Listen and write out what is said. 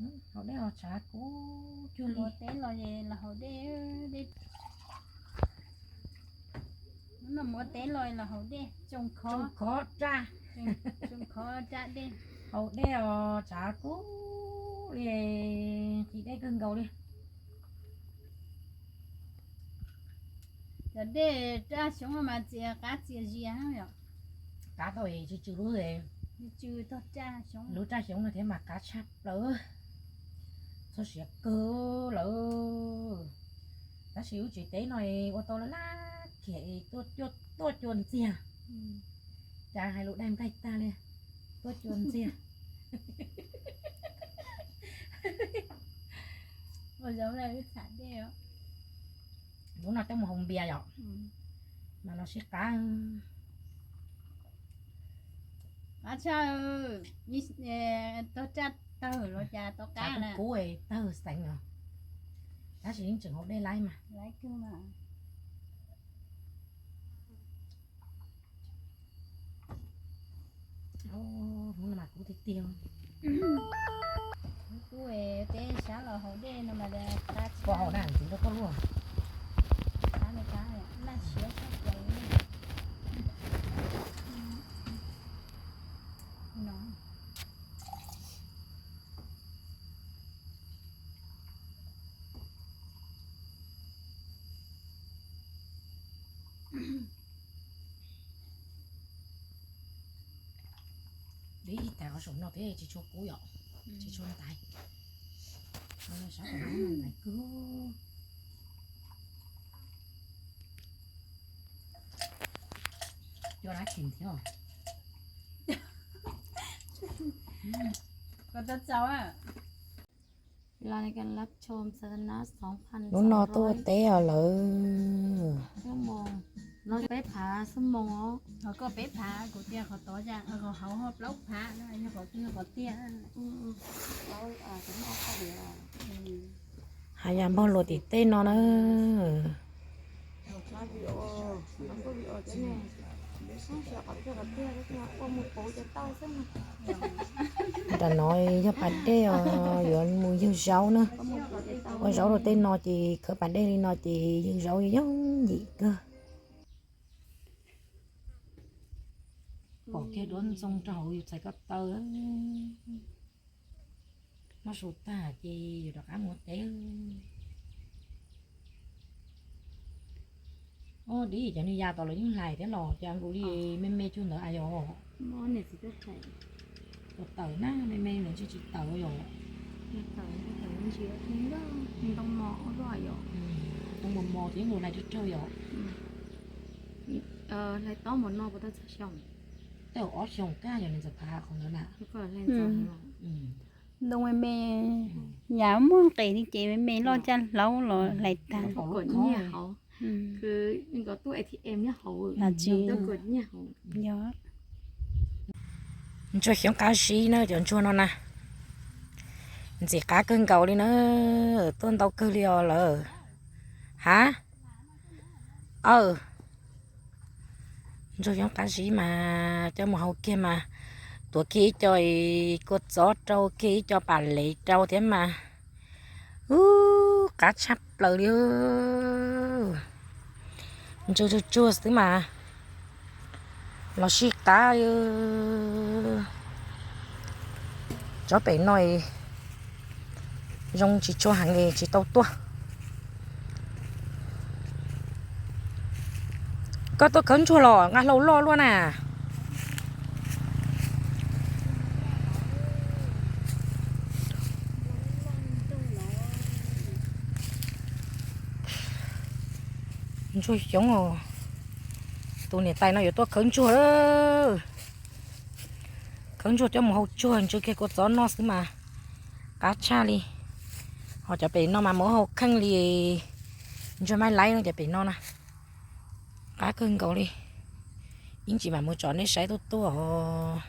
Haus dej os, tshav kub cuag li. Muav teb los, los haus dej, dej. Hnub no muav teb los los haus dej, tsoo khov, tsoo khov raj, tsoo khov raj dej. Haus dej os, tshav kub li, nqhis dej kawg nkaus li. Cov dej raj xyoob mas txias qab txias zias yom. Qab tau tsw tsw lub, tsw tog raj xyoob, lub raj xyoob no thiab mas qab tshaj plaws. Txog siav kawg lawm. Tab sis lub tsev teb no ua tau laj laj kiag, tuaj cua ntxiag. Cas hais lus daig nplaig tag li, tuaj cua ntxiag. Ua zoo li wb txham dej os. Hnub no coj mus haus npias yom, mas los sib qab. Qab tshaj, tog raj tawg los cas tau qab kub, tawg xeev os. Tab sis yeej tseem haus dej laib mas. Hnub no mas kub tiag tiag. Kub, peb sab los haus dej no mas pom haus na, ntxiv rau koj luaj. Laj siab tshaj plaws li. Dib ib tag qhov saum no thiab tsis tshua kub yom, tsis tshua ntaiv. Sab tom no ntaiv kawg. Cua dab tsi thiab. Koj tau txaus. Hnub no tuaj ua teb os lawm. Peb phav xuab moos os. Ho koj peb phav kuv tias qhov tod, qhov hauv ho plaub phav, yog qhov twg qhov tiag. Hav yas npog luas tim tej no na. Nram no yog pas dej os, yuav mus yawg zaub na. Ua zaub rau tej no ces khawb pas dej li no ces yawg zaub yooj yim kawg. Pom kiag duab ntxoo rau hauv yus txhais ko taw. Noj su tag ces yuav rov qab mus teb. Dib cov niag yas tod lawv yeej hlais thiab los cas nkaus li me me cuag ntawd a yom. Ua tawm na, me me ntawd ntshe tsis tawm yom. Ntoo mos mos ces yeej hlais tsawg tsawg yom. Hlais tob mos no puas tau txog xyoo? Tej zaum ob xyoos kag yog nws txawm phav qhov ntawd na. Ntoo me me, yam muaj nqis li ces me me loj caj hlaub los hlais tag. Ntsuag xyoob qab zib na cov ntsuag no na. Ntxim qab kawg nkaus li na, tuaj ntau kawg li os lawm. Ha, aw, ntsuag xyoob qab zib mas coj mus haus kiag mas tuav kiag ib co kua txob rau, kiag ib co pas lev rau thiab mas. Ub, qab tshaj plaws li. Ntsuag tsuag tsuag xwb mas los sib qab li. Tsob pem no zoo tsis tshua heev li tsis tau tuaj. Koj tuaj khawb ntsuag los nqa hlau loj luaj na. Ntsuag xyoob os. Tus niam tais no yuav tuaj khawb ntsuag. Khawb ntsuag coj mus hau tsuag ntsuag kiag kua txob noj xwb mas qab tshaj li. Ho cov pem no mas mus hau kheej li. Ntsuag maiv laib no cov pem no na. Qab kawg nkaus li. Ib ntsis mam mus tsom nej saib tuaj tuaj os.